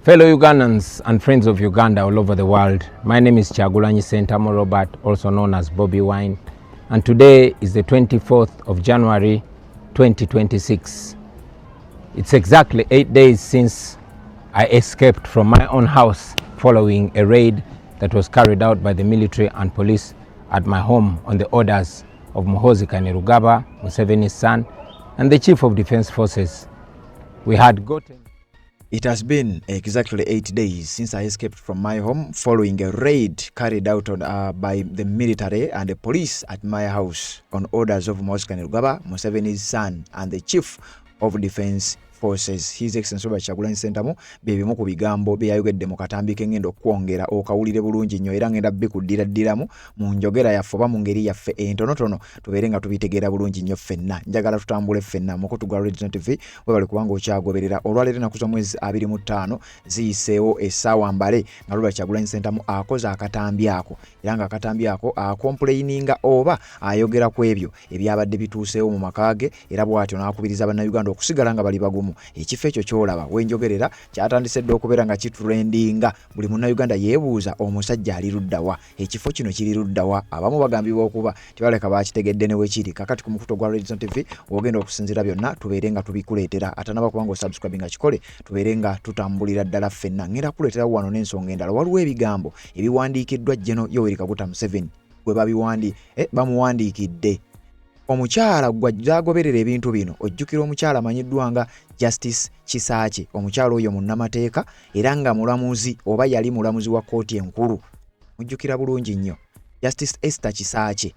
Fellow Ugandans and friends of Uganda all over the world, my name is Kyagulanyi Ssentamu Robert, also known as Bobi Wine, and today is the 24th of January 2026. It's exactly 8 days since I escaped from my own house following a raid that was carried out by the military and police at my home on the orders of Muhoozi Kainerugaba, Museveni's son, and the Chief of Defense Forces. We had gotten It has been exactly 8 days since I escaped from my home following a raid carried out by the military and the police at my house on orders of Muhoozi Kainerugaba, Museveni's son, and the Chief of Defense Forces, His Excellency Robert Kyagulanyi Ssentamu. Bye bimu ku bigambo bye yayogedde mu katambi k'engenda okwongera okawulire bulungi nnyo, era ngenda bikuddira ddiramu mu njogera yaffe oba mu ngeri yaffe entonotono, tubeere nga tubitegeera bulungi nnyo ffenna. Njagala tutambule ffenna mukutu gwa Redson TV. Webale kubanga okyagoberera. Olwaleero ennaku z'omwezi 25 ziyiseewo essaawa mbale nga Robert Kyagulanyi Ssentamu akoze akatambi ako, era nga akatambi ako acomplaininga oba ayogera ku ebyo ebyabadde bituuseewo mu maka ge, era bw'atyo n'akubiriza Bannayuganda okusigala nga bali bagumu. Ekifo ekyo ky'olaba wenjogerera kyatandise dda okubeera nga kitrendinga. Buli Munnayuganda yeebuuza, omusajja ali luddawa? Ekifo kino kiri luddawa? Abamu bagambibwa okuba tibaleka bakitegedde ne wekiri. Kakati ku mukutu ogwa Redson TV wogenda okusinziira byonna tubeere nga tubikuleetera. Atanaba kubanga osubscribe nga kikole, tubeere nga tutambulira ddala ffenna. Ngenda kuleetera wano n'ensonga endala. Waliwo ebigambo ebiwandiikiddwa General Yoweri Kaguta Museveni gwe babiwandi bamuwandiikidde omukyala gwagoberera ebintu bino. Ojjukira omukyala amanyiddwa nga Justice Kisaakye? Omukyala oyo munnamateeka era nga mulamuzi oba yali mulamuzi wa kkooti enkulu. Mujjukira bulungi nnyo Justice Esther Kisaakye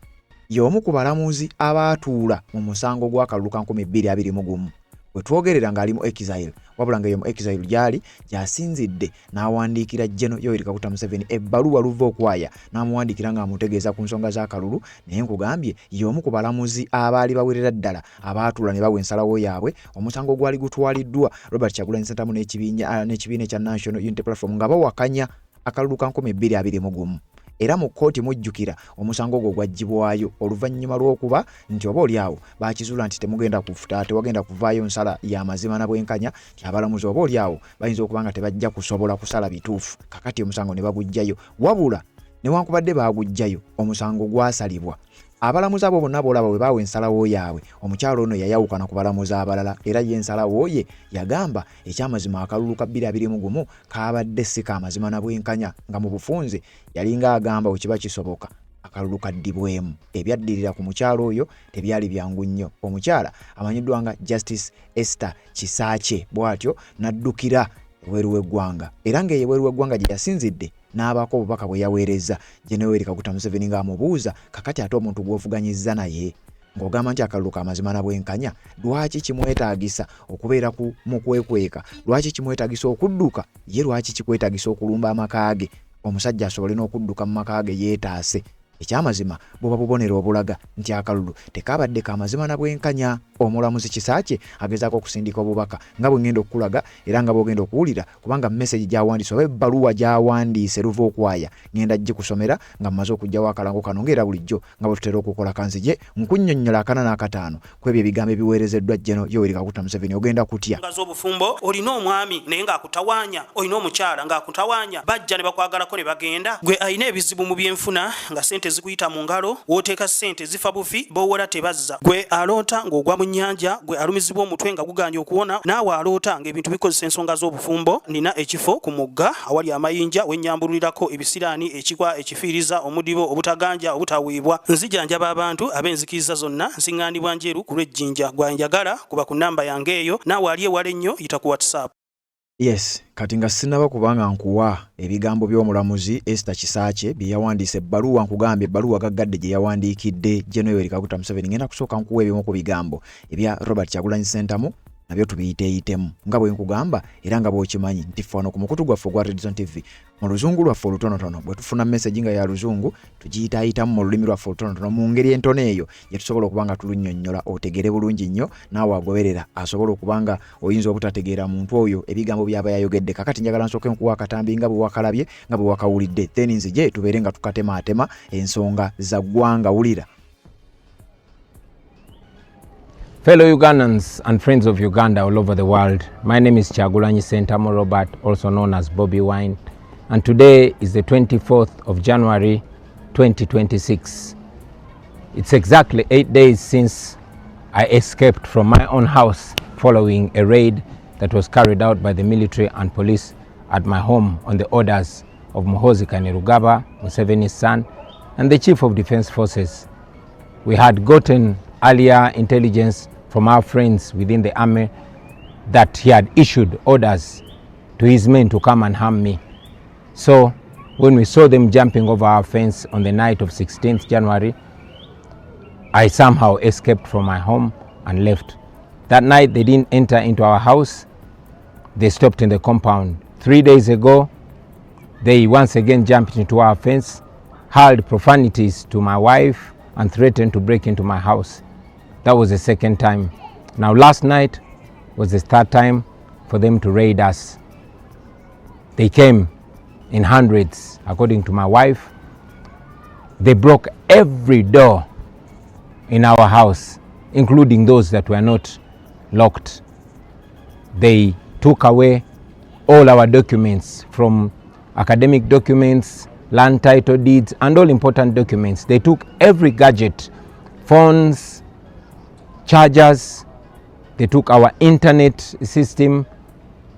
y'omu ku balamuzi abaatuula mu musango gw'akalulu ka 2021 we twogerera ng'ali mu exile, wabula nga eyo mu exile gy'ali gy'asinzidde n'awandiikira General Yoweri Kaguta Museveni ebbaluwa luva okwaya, n'amuwandiikira ng'amutegeeza ku nsonga z'akalulu. Naye nkugambye, y'omu ku balamuzi abaali bawerera ddala abaatuula ne bawa ensalawo yaabwe omusango gwali gutwaliddwa Robert Kyagulanyi Ssentamu n'ekibiina ekya National Unity Platform nga bawakanya akalulu ka 2021. Era mu kkooti mujjukira omusango ogwo gwaggyibwayo oluvannyuma lw'okuba nti oba oli awo bakizuula nti temugenda kufuta, tewagenda kuvaayo nsala ya mazima na bwenkanya, nti abalamuzi oba oli awo bayinza okuba nga tebajja kusobola kusala bituufu. Kakati omusango ne baguggyayo, wabula newankubadde baaguggyayo, omusango gwasalibwa. Abalamuzi abo bonna boolaba bwe baawa ensalawo yaabwe, omukyalo ono yayawukana ku balamuzi abalala, era ye ensalawo ye yagamba ekyamazima akalulu ka 2021 kaabadde si ka mazima na bwenkanya, nga mu bufunze yalinga agamba bwe kiba kisoboka akalulu kaddibwemu. Ebyaddirira ku mukyalo oyo tebyali byangu nnyo. Omukyala amanyiddwa nga Justice Esther Kisaakye bw'atyo n'addukira ebweru w'eggwanga, era ng'eyo ebweru w'eggwanga gye yasinzidde n'abaako obubaka bwe yaweereza General Yoweri Kaguta Museveni ng'amubuuza, kakati ate omuntu gw'ovuganyizza naye ng'ogamba nti akalulu ka mazima na bwenkanya, lwaki kimwetaagisa okubeera ku mu kwekweka? Lwaki kimwetaagisa okudduka ye? Lwaki kikwetaagisa okulumba amaka ge, omusajja asobole n'okudduka mu maka ge yeetaase? Ekyamazima buba bubonero obulaga nti akalulu tekabadde ka mazima na bwenkanya. Omulamuzi Kisaakye agezaako okusindika obubaka nga bwe ngenda okukulaga era nga bw'ogenda okuwulira, kubanga message gy'awandiise oba ebbaluwa gy'awandiise luva okwaya ngenda gikusomera nga mmaze okuggyawo akalango kano, ng'era bulijjo nga bwe tutera okukola. Kanzije nkunnyonnyola akana n'akataano ku ebyo ebigambo ebiweerezeddwa General Yoweri Kaguta Museveni. Ogenda kutya. Z'obufumbo, olina omwami naye ng'akutawaanya, olina omukyala ng'akutawaanya, bajja ne bakwagalako ne bagenda. Gwe alina ebizibu mu byenfuna nga ssente zikuyita mu ngalo, w'oteeka ssente zifa bufi, b'owola tebazza. Gwe aloota ng'ogwa mu nnyanja, gwe alumizibwa omutwe nga gugaanye okuwona, naawe aloota ng'ebintu bikozesa ensonga z'obufumbo, nina ekifo ku mugga awali amayinja wennyambululirako ebisiraani, ekikwa, ekifiiriza, omudibo, obutaganja, obutaweebwa. Nzijanjaba abantu ab'enzikiriza zonna, nsiŋŋaanibwa Njeru ku lw'Ejjinja. Gwe anjagala kuba ku nnamba yange eyo, naawe ali ewala ennyo yita ku WhatsApp. Yes, kati nga sinnaba kubanga nkuwa ebigambo by'omulamuzi Esther Kisaakye bye yawandiise ebbaluwa, nkugambye ebbaluwa gaggadde gye yawandiikidde General Yoweri Kaguta Museveni, ngenda kusooka nkuwa ebimu ku bigambo ebya Robert Kyagulanyi Ssentamu, nabyo tubiyiteeyitemu. Nga bwe nkugamba era nga bw'okimanyi nti ffe wano ku mukutu gwaffe ogwa Redson TV, mu luzungu lwaffe olutonotono, bwe tufuna message nga ya luzungu tugiyitaayitamu mu lulimi lwaffe olutonotono, mu ngeri entono eyo gye tusobola okuba nga tulunnyonnyola otegere bulungi nnyo, naawe agoberera asobola okuba nga oyinza obutategeera muntu oyo ebigambo by'aba yayogedde. Kakati njagala nsooke nkuwa akatambi nga bwe wakalabye, nga bwe wakawulidde, then nzije tubeere nga tukatemaatema ensonga za ggwanga. Wulira. Fellow Ugandans and friends of Uganda all over the world, my name is Kyagulanyi Ssentamu Robert, also known as Bobi Wine, and today is the 24th of January 2026. It's exactly 8 days since I escaped from my own house following a raid that was carried out by the military and police at my home on the orders of Muhoozi Kainerugaba, Museveni's son, and the Chief of Defense Forces. We had gotten earlier intelligence from our friends within the army that he had issued orders to his men to come and harm me. So when we saw them jumping over our fence on the night of 16th January, I somehow escaped from my home and left. That night they didn't enter into our house. They stopped in the compound. 3 days ago, they once again jumped into our fence, hurled profanities to my wife, and threatened to break into my house. That was the second time. Now, last night was the third time for them to raid us. They came in hundreds, according to my wife. They broke every door in our house, including those that were not locked. They took away all our documents, from academic documents, land title deeds, and all important documents. They took every gadget, phones, chargers, they took our internet system,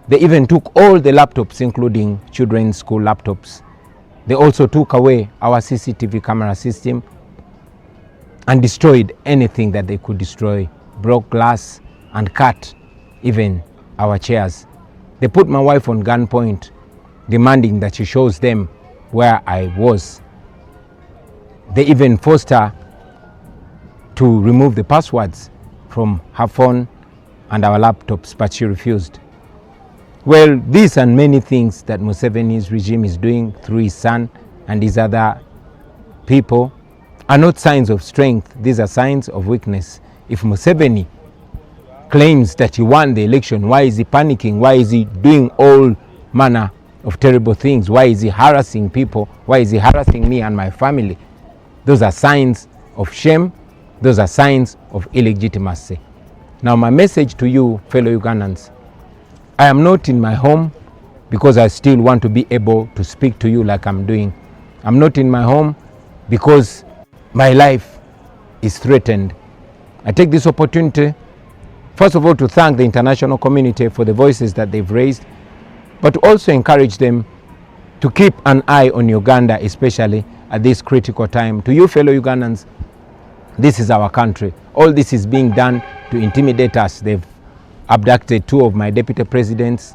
they even took all the laptops, including children's school laptops. They also took away our CCTV camera system and destroyed anything that they could destroy, broke glass and cut even our chairs. They put my wife on gunpoint, demanding that she shows them where I was. They even forced her to remove the passwords from her phone and our laptops, but she refused. Well, these and many things that Museveni's regime is doing through his son and his other people are not signs of strength, these are signs of weakness. If Museveni claims that he won the election, why is he panicking? Why is he doing all manner of terrible things? Why is he harassing people? Why is he harassing me and my family? Those are signs of shame. Those are signs of illegitimacy. Now, my message to you, fellow Ugandans, I am not in my home because I still want to be able to speak to you like I'm doing. I'm not in my home because my life is threatened. I take this opportunity, first of all, to thank the international community for the voices that they've raised, but to also encourage them to keep an eye on Uganda, especially at this critical time. To you, fellow Ugandans, this is our country. All this is being done to intimidate us. They've abducted two of my deputy presidents,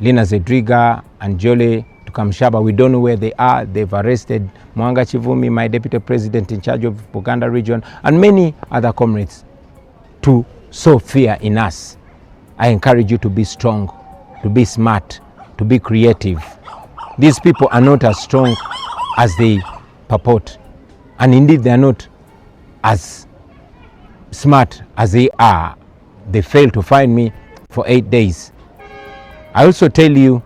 Lina Zedriga and Jole Tukamushaba. We don't know where they are. They've arrested Mwanga Kivumbi, my deputy president in charge of Buganda region, and many other comrades to sow fear in us. I encourage you to be strong, to be smart, to be creative. These people are not as strong as they purport. And indeed, they are not as smart as they are. They failed to find me for 8 days. I also tell you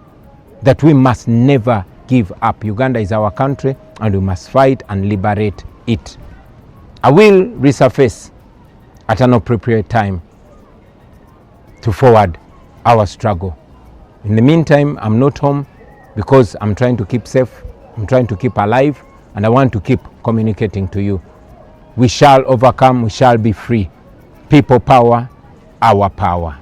that we must never give up. Uganda is our country and we must fight and liberate it. I will resurface at an appropriate time to forward our struggle. In the meantime, I'm not home because I'm trying to keep safe, I'm trying to keep alive, and I want to keep communicating to you. We shall overcome, we shall be free. People power, our power.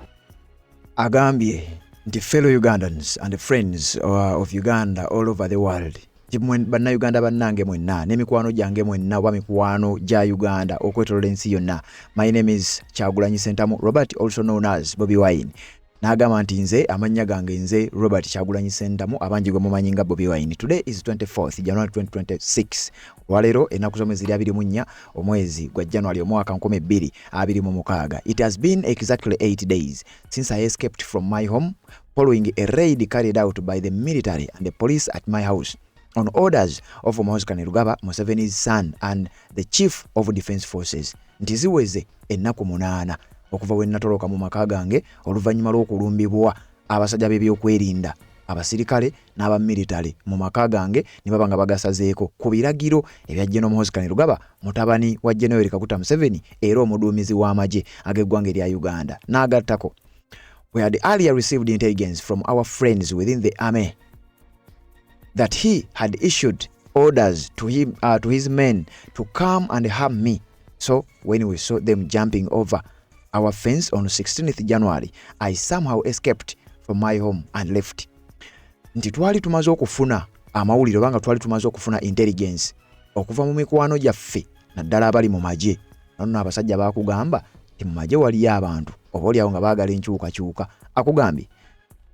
Agambye nti, "Fellow Ugandans and friends of Uganda all over the world," nti bannayuganda bannange mwenna n'emikwano gyange mwenna oba mikwano gya Uganda okwetolola ensi yonna, "My name is Kyagulanyi Ssentamu Robert, also known as Bobi Wine." N'agamba nti, "Nze amannya gange nze Robert Kyagulanyi Ssentamu, abangi gwe mumanyi nga Bobi Wine." "Today is 24th January 2026," olwaleero ennaku z'omwezi ziri 24 omwezi gwa January omwaka 2026. "It has been exactly 8 days since I escaped from my home following a raid carried out by the military and the police at my house on orders of Muhoozi Kainerugaba, Museveni's son and the Chief of Defense Forces." Nti ziweze ennaku 8 okuva we natoloka mu maka gange oluvannyuma lw'okulumbibwa abasajja b'ebyokwerinda. Abasirikale n'aba military mu maka gange ne baba nga bagasazeeko ku biragiro ebya General Muhoozi Kainerugaba, mutabani wa General Yoweri Kaguta Museveni era omuduumizi w'amagye ag'eggwanga erya Uganda. N'agattako, "We had earlier received intelligence from our friends within the army that he had issued orders to his men to come and harm me. So when we saw them jumping over our fence on 16th January, I somehow escaped from my home and left." Nti twali tumaze okufuna amawulire oba nga twali tumaze okufuna intelligence okuva mu mikwano gyaffe, naddala abali mu magye. Nonno abasajja bakugamba nti mu magye waliyo abantu oba oliawo nga baagala enkyukakyuka. Akugambye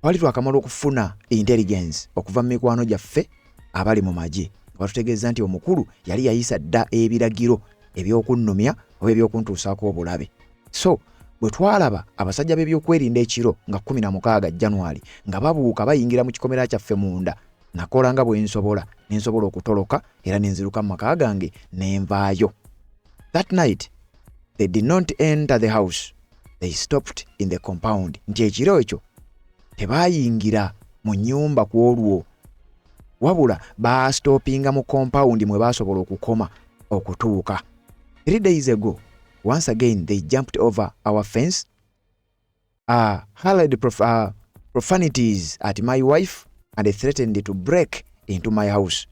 twali twakamala okufuna intelligence okuva mu mikwano gyaffe abali mu magye, batutegeeza nti omukulu yali yayisa dda ebiragiro ebyokunnumya oba ebyokuntuusaako obulabe. So bwe twalaba abasajja b'ebyokwerinda ekiro nga 16 January nga babuuka bayingira mu kikomera kyaffe munda, nakola nga bwe nsobola ne nsobola okutoloka era ne nziruka mu maka gange ne nvaayo. That night they did not enter the house, they stopped in the compound. Nti ekiro ekyo tebaayingira mu nnyumba ku olwo, wabula baastopinga mu compound mwe baasobola okukoma okutuuka. 3 days ago, once again they jumped over our fence, hurled profanities at my wife and threatened to break into my house.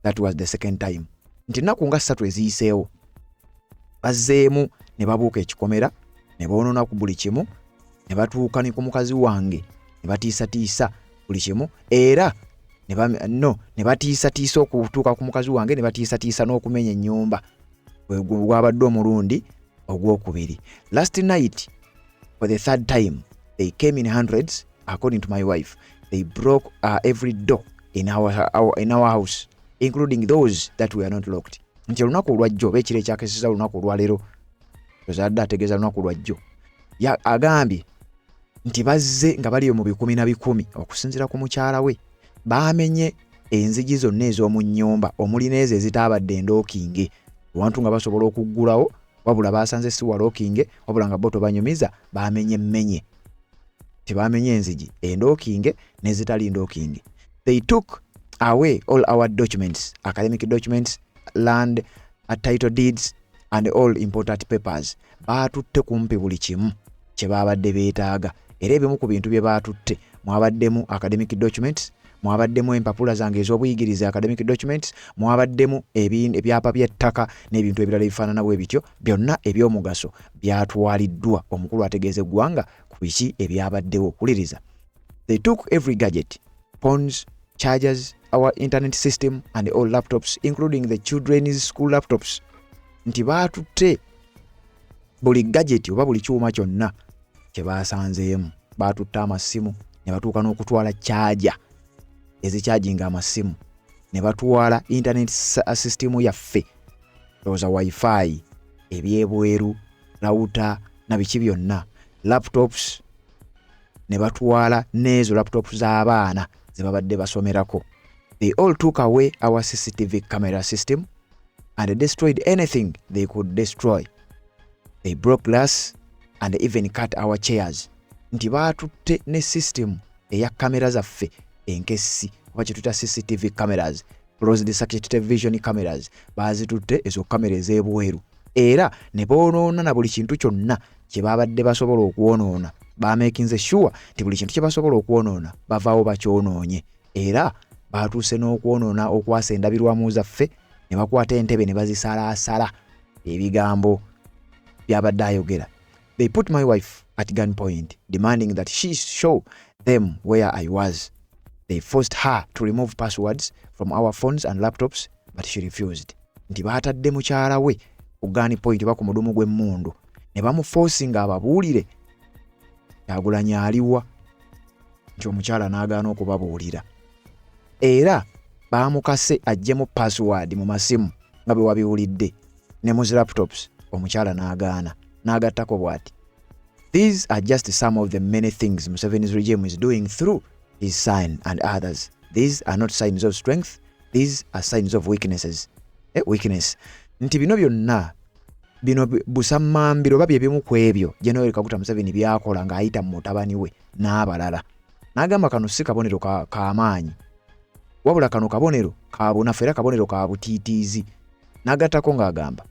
That was the second time. Nti ennaku nga 3 eziyiseewo bazzeemu ne babuuka ekikomera ne boonoona ku buli kimu, ne batuuka ne ku mukazi wange ne batiisatiisa buli kimu, era no ne batiisatiisa okutuuka ku mukazi wange, ne batiisatiisa n'okumenya ennyumba. Gwabadde omulundi ogwokubiri. Last night, for the third time, they came in hundreds. According to my wife, they broke every door in our house, including those that were not locked. Nti olunaku olwajjo oba ekiro ekyakeseza olunaku olwaleero, ozadde ategeeza lunaku lwajjo, agambye nti bazze nga baliyo mu bikumi na bikumi. Okusinziira ku mukyala we, baamenye enzigi zonna ez'omu nnyumba, omuli n'ezo ezitaabadde endookinge, wantu nga basobola okuggulawo, wabula basanze si walookinge, wabula nga bo tobanyumiza bamenye emmenye, tebamenye enzigi endookinge n'ezitali ndookinge. They took away all our documents, academic documents, land title deeds and all important papers. Baatutte kumpi buli kimu kye baabadde beetaaga, era ebimu ku bintu bye baatutte mwabaddemu academic documents, mwabaddemu empapula zange ez'obuyigirize, academic documents, mwabaddemu ebyapa by'ettaka n'ebintu ebirala ebifaanana bwe bityo. Byonna eby'omugaso byatwaliddwa. Omukulu ategeeza eggwanga ku biki ebyabaddewo. Wuliriza. They took every gadget, phones, chargers, our internet system and all laptops, including the children's school laptops. Nti baatutte buli gadget oba buli kyuma kyonna kye baasanzeemu. Baatutte amasimu ne batuuka n'okutwala charger ezikyajinga amasimu, ne batwala internet system yaffe, ndowooza WiFi, ebyebweru, router na biki byonna, laptops, ne batwala n'ezo laptops z'abaana ze babadde basomerako. They all took away our CCTV camera system and destroyed anything they could destroy. They broke glass and even cut our chairs. Nti baatutte ne system eya kamera zaffe enkessi oba kyetuyita CCTV cameras, closed circuit television cameras. Baazitutte ezo kamera ez'ebweru, era ne boonoona na buli kintu kyonna kye babadde basobola okwonoona. Bamakinze sure nti buli kintu kye basobola okwonoona bavaawo bakyonoonye, era batuuse n'okwonoona okwasa endabirwamu zaffe ne bakwata entebe ne bazisalaasala. Ebigambo byabadde ayogera, they put my wife at gunpoint, demanding that she show them where I was. They forced her to remove passwords from our phones and laptops, but she refused. Nti baatadde mukyala we ku gun point oba ku mudumu gw'emmundu ne bamuforcinga ababuulire Kyagulanyi aliwa, nti omukyala n'agaana okubabuulira, era baamukase aggyemu password mu masimu nga bwe wabiwulidde ne mu laptops, omukyala n'agaana. N'agattako bw'ati, "These are just some of the many things Museveni's regime is doing through his son and others. These are not signs of strength, these are signs of weaknesses, weakness. Nti bino byonna bino busammambiro oba bye bimu ku ebyo General Kaguta Museveni byakola ng'ayita mu mutabani we n'abalala. N'agamba kano si kabonero k'amaanyi, wabula kano kabonero ka bunafu era kabonero ka butiitiizi. N'agattako ng'agamba,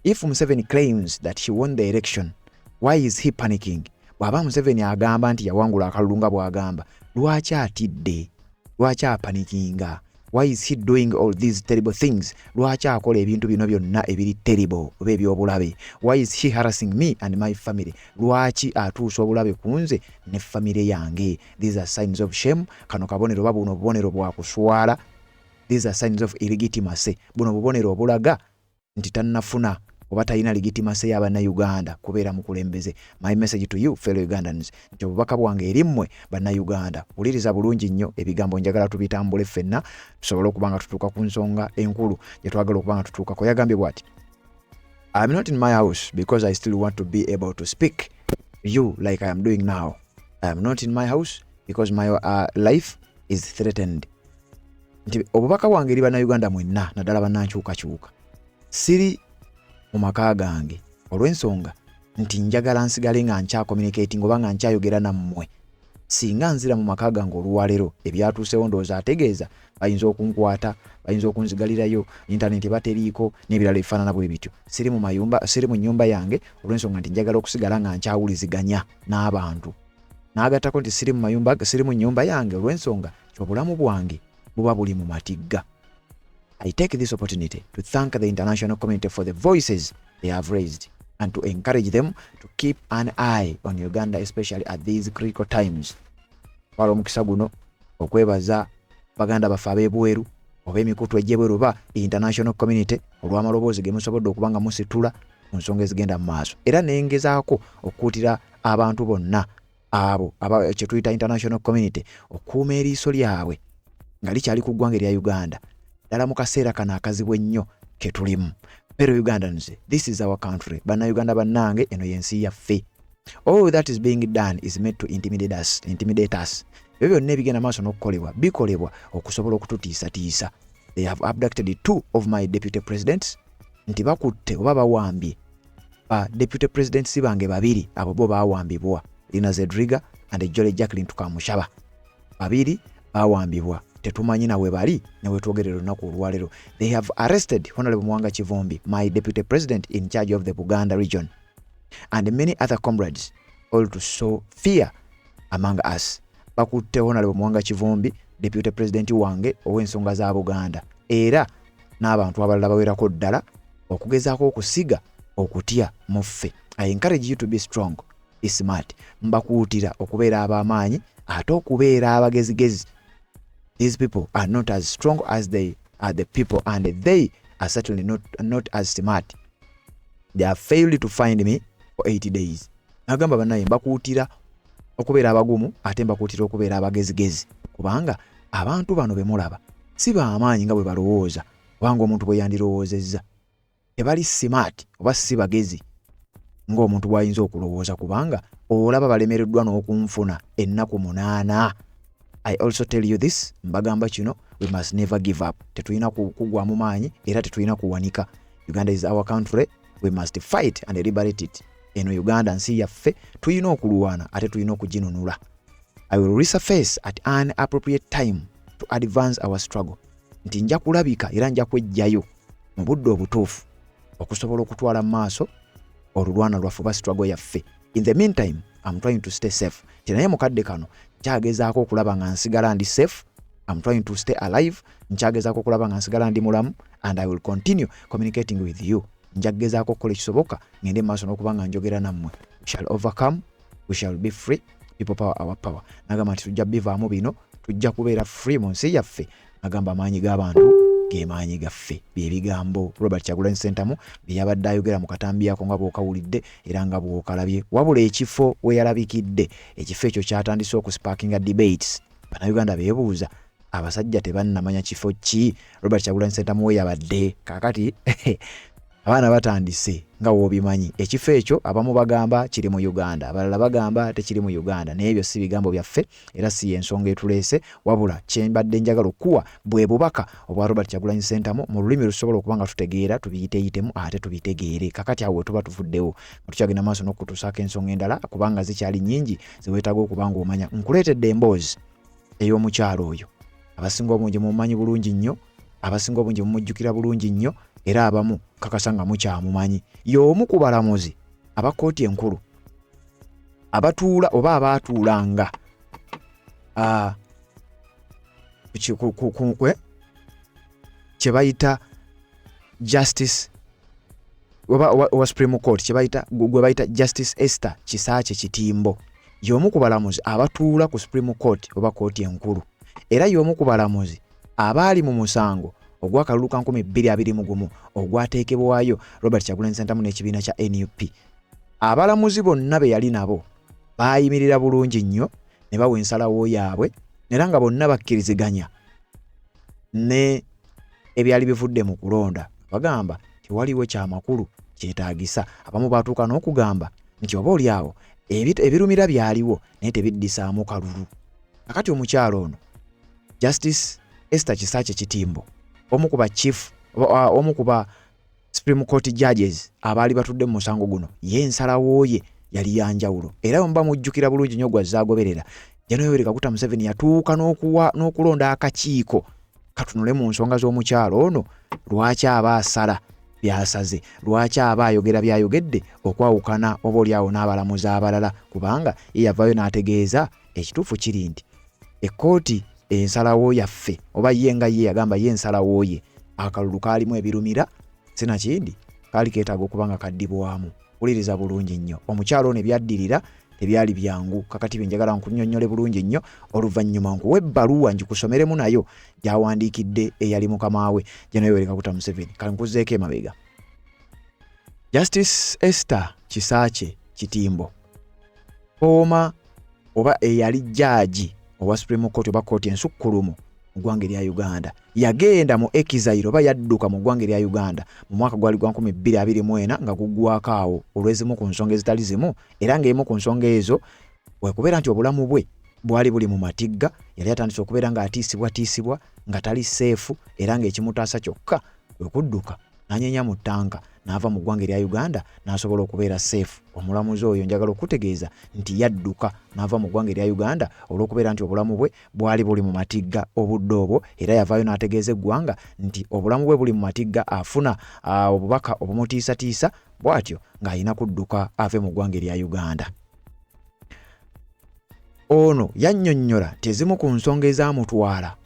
if Museveni claims that he won the election, why is he panicking? Bw'aba Museveni agamba nti yawangula akalulu nga bw'agamba, lwaki atidde? Lwaki apanikinga? Why is he doing all these terrible things? Lwaki akola ebintu bino byonna ebiri terrible oba eby'obulabe? Why is he harassing me and my family? Lwaki atuusa obulabe ku nze ne famire yange? These are signs of shame. Kano kabonero oba buno obubonero bwa kuswala. These are signs of illegitimacy. Buno bubonero obulaga nti tannafuna oba talina legitimacy y'Abannayuganda kubeera mukulembeze. My message to you, fellow Ugandans, nti obubaka bwange eri mmwe Bannayuganda, wuliriza bulungi nnyo ebigambo, njagala tubitambule ffenna tusobole okuba nga tutuuka ku nsonga enkulu gye twagala okuba nga tutuukako. Yagambye bw'ati, I'm not in my house because I still want to be able to speak you like I am doing now. I am not in my house because my life is threatened. Nti obubaka bwange eri Bannayuganda mwenna, naddala bannankyukakyuka, siri mu maka gange olw'ensonga nti njagala nsigale nga nkyacommunicating oba nga nkyayogera nammwe. Singa nzira mu maka gange olwaleero, ebyatuusewo ndowooza ategeeza bayinza okunkwata, bayinza okunzigalirayo, intaneti bateriiko n'ebirala ebifaanana bwe bityo. Siri mu mayumba, siri mu nnyumba yange olw'ensonga nti njagala okusigala nga nkyawuliziganya n'abantu. N'agattako nti siri mu mayumba, siri mu nnyumba yange olw'ensonga nti obulamu bwange buba buli mu matigga. I take this opportunity to thank the international community for the voices they have raised and to encourage them to keep an eye on Uganda, especially at these critical times. Twala omukisa guno okwebaza baganda baffe ab'ebweru oba emikutu egy'ebweru oba international community olw'amaloboozi ge musobodde okuba nga musitula ku nsonga ezigenda mu maaso, era nengezaako okukuutira abantu bonna abo kye tuyita international community okukuuma eriiso lyabwe nga likyali ku ggwanga erya Uganda, ddala mu kaseera kano akazibu ennyo ke tulimu. Fellow Ugandans, this is our country. Bannayuganda bannange, eno y'ensi yaffe. All that is being done is made to intimidate us, intimidate us. Ebyo byonna ebigenda maaso n'okukolebwa bikolebwa okusobola okututiisatiisa. They have abducted two of my deputy presidents, nti bakutte oba bawambye ba deputy presidents bange babiri. Abo bo bawambibwa Lina Zedriga and Jolly Jacqueline Tukamushaba. Babiri bawambibwa, tetumanyi nawe bali newetwogerera olunaku olwaleero. They have arrested Honorable Muwanga Kivumbi, my deputy president in charge of the Buganda region, and many other comrades, all to sow fear among us. Bakutte Honorable Muwanga Kivumbi, deputy president wange ow'ensonga za Buganda, era n'abantu abalala bawerako ddala, okugezaako okusiga okutya mu ffe. I encourage you to be strong, be smart. Mbakuutira okubeera ab'amaanyi ate okubeera abagezigezi. These people are not as strong as they are the people, and they are certainly not as smart. They have failed to find me for 80 days. Nagamba, bannaye, mbakuutira okubeera abagumu ate mbakuutira okubeera abagezigezi, kubanga abantu bano be mulaba si baamaanyi nga bwe balowooza, kubanga omuntu bwe yandirowoozezza tebali smart oba si bagezi ng'omuntu bw'ayinza okulowooza, kubanga olaba balemereddwa n'okunfuna ennaku 8. I also tell you this, mbagamba kino, we must never give up. Tetulina kugwamu maanyi era tetulina kuwanika. Uganda is our country, we must fight and liberate it. Eno Uganda nsi yaffe, tulina okulwana ate tulina okuginunula. I will resurface at an appropriate time to advance our struggle, nti nja kulabika era nja kwejjayo mu budde obutuufu okusobola okutwala mu maaso olulwana lwaffe oba struggle yaffe. In the meantime, I'm trying to stay safe, ti naye mukadde kano nkyagezaako okulaba nga nsigala ndi safe. I'm trying to stay alive, nkyagezaako okulaba nga nsigala ndi mulamu, and I will continue communicating with you. Nja kugezaako okukola ekisoboka ngende mu maaso n'okuba nga njogera nammwe. We shall overcome, we shall be free. People power, our power. Nagamba nti tujja bivaamu bino, tujja kubeera free mu nsi yaffe. Agamba amaanyi g'abantu ge maanyi gaffe. Byebigambo Robert Kyagulanyi Ssentamu bye yabadde ayogera mu katambi ako nga bw'okawulidde era nga bw'okalabye. Wabula ekifo we yalabikidde, ekifo ekyo kyatandise okusparkinga debates. Bannayuganda beebuuza, abasajja tebannamanya kifo ki Robert Kyagulanyi Ssentamu we yabadde. Kaakati Abaana batandise nga w'obimanyi. Ekifo ekyo abamu bagamba kiri mu Uganda, abalala bagamba tekiri mu Uganda, naye ebyo si bigambo byaffe era si y'ensonga etuleese, wabula kye mbadde njagala okukuwa bwe bubaka obwa Robert Kyagulanyi Ssentamu mu lulimi lusobola okuba nga tutegeera, tubiyiteyitemu ate tubitegeere. Kakati awo we tuba tuvuddewo nga tukyagenda maaso n'okukutuusaako ensonga endala kubanga zikyali nnyingi ze weetaaga okuba ng'omanya. Nkuleetedde emboozi ey'omukyala oyo abasinga obungi mumumanyi bulungi nnyo, abasinga obungi mumujjukira bulungi nnyo era abamu kakasa nga mukyamumanyi. Y'omu ku balamuzi aba kkooti enkulu abatuula oba abaatuulanga kye bayita justice oba owa Supreme Court kye bayita gwe bayita Justice Esther Kisaakye Kitimbo. Y'omu ku balamuzi abatuula ku Supreme Court oba kkooti enkulu era y'omu ku balamuzi abaali mu musango ogw'akalulu ka 2021 ogwateekebwayo Robert Kyagulanyi Ssentamu n'ekibiina kya NUP. Abalamuzi bonna be yali nabo baayimirira bulungi nnyo ne bawa ensalawo yaabwe era nga bonna bakkiriziganya ne ebyali bivudde mu kulonda. Bagamba tewaliwo kyamakulu kyetaagisa. Abamu baatuuka n'okugamba nti oba oli awo ebirumira byaliwo naye tebiddisaamu kalulu. Kakati omukyalo ono Justice Esther Kisaakye Kitimbo, omu ku ba chief, omu ku ba Supreme Court judges abaali batudde mu musango guno, ye ensalawo ye yali ya njawulo. Era bwe muba mujjukira bulungi nnyo gw'azze agoberera, General Yoweri Kaguta Museveni yatuuka n'okuwa n'okulonda akakiiko katunule mu nsonga z'omukyalo ono, lwaki aba asala by'asaze, lwaki aba ayogera by'ayogedde okwawukana oba oli awo n'abalamuzi abalala, kubanga ye yavaayo n'ategeeza ekituufu kiri nti ekkooti ensalawo yaffe oba ye nga ye yagamba ye ensalawo ye akalulu kaalimu ebirumira sinakindi kaali keetaaga okuba nga kaddibwamu. Wuliriza bulungi nnyo omukyalo ono, ebyaddirira tebyali byangu. Kakati bye njagala nkunnyonnyole bulungi nnyo, oluvannyuma nkuwa ebbaluwa ngikusomeremu nayo gy'awandiikidde eyali mukama we General Yoweri Kaguta Museveni. Kale nkuzzeeko emabega. Justice Esther Kisaakye Kitimbo, former oba eyali jaaji owa Supreme Court oba kkooti ensukkulumu mu ggwanga erya Uganda, yagenda mu exile oba yadduka mu ggwanga erya Uganda mu mwaka gwali gwa 2024 nga guggwako awo olw'ezimu ku nsonga ezitali zimu, era ng'emu ku nsonga ezo wekubeera nti obulamu bwe bwali buli mu matigga. Yali atandise okubeera ng'atiisibwatiisibwa nga tali safe, era ng'ekimutaasa kyokka kwe kudduka n'anyenya mu ttanka n'ava mu ggwanga erya Uganda n'asobola okubeera safe. Omulamuzi oyo njagala okutegeeza nti yadduka n'ava mu ggwanga erya Uganda olw'okubeera nti obulamu bwe bwali buli mu matigga obudde obwo, era yavaayo n'ategeeza eggwanga nti obulamu bwe buli mu matigga, afuna obubaka obumutiisatiisa, bw'atyo ng'alina kudduka ave mu ggwanga erya Uganda. Ono yannyonnyola nti ezimu ku nsonga ezaamutwala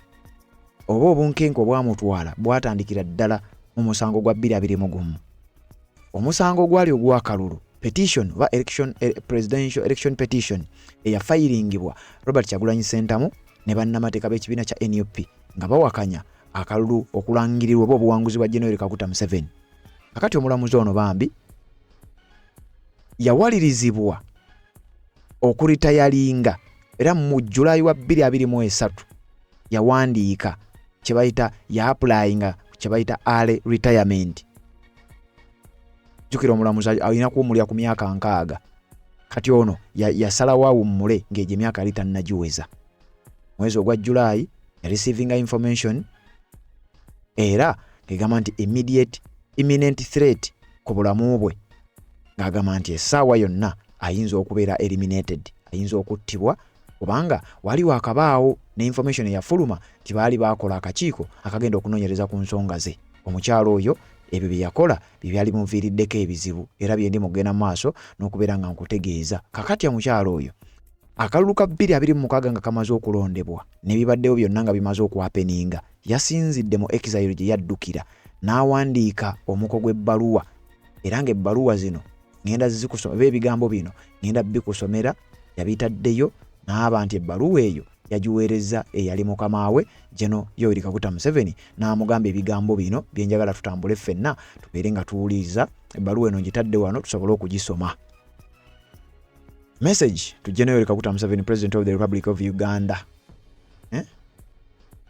oba obunkenke obwamutwala bwatandikira ddala mu musango gwa 2021, omusango ogwali ogw'akalulu petition oba election, presidential election petition eyafayiringibwa Robert Kyagulanyi Ssentamu ne bannamateeka b'ekibiina kya NUP nga bawakanya akalulu okulangirirwa oba obuwanguzi bwa General Kaguta Museveni. Kakati omulamuzi ono bambi yawalirizibwa okuritayalinga, era mu Julayi wa 2023 yawandiika kye bayita ya applyinga kye bayita early retirement. Jjukira omulamuzi alina kuwummulira ku myaka 60. Kati ono yasalawo awummule ng'egyo emyaka yali tannagiweza. Mwezi ogwa Julayi yarecevinga information era ng'egamba nti immediate imminent threat ku bulamu bwe, ng'agamba nti essaawa yonna ayinza okubeera eliminated, ayinza okuttibwa, kubanga wali wakabaawo ne information eyafuluma nti baali baakola akakiiko akagenda okunoonyereza ku nsonga ze. Omukyalo oyo ebyo bye yakola bye byali bimuviiriddeko ebizibu, era bye ndi mugenda mu maaso n'okubeera nga nkutegeeza. Kakati omukyalo oyo akalulu ka 2026 nga kamaze okulondebwa n'ebibaddewo byonna nga bimaze okwapeninga, yasinzidde mu exile gye yaddukira n'awandiika omuko gw'ebbaluwa, era ng'ebbaluwa zino ngenda zikusoma oba ebigambo bino ngenda bikusomera. Yabitaddeyo n'aba nti ebbaluwa eyo yagiweereza eyali mukama we General Yoweri Kaguta Museveni, n'amugamba ebigambo bino bye njagala tutambule ffenna tubeere nga tuwuliriza. Ebbaluwa eno ngitadde wano tusobole okugisoma. Message to General Yoweri Kaguta Museveni, President of the Republic of Uganda, eh?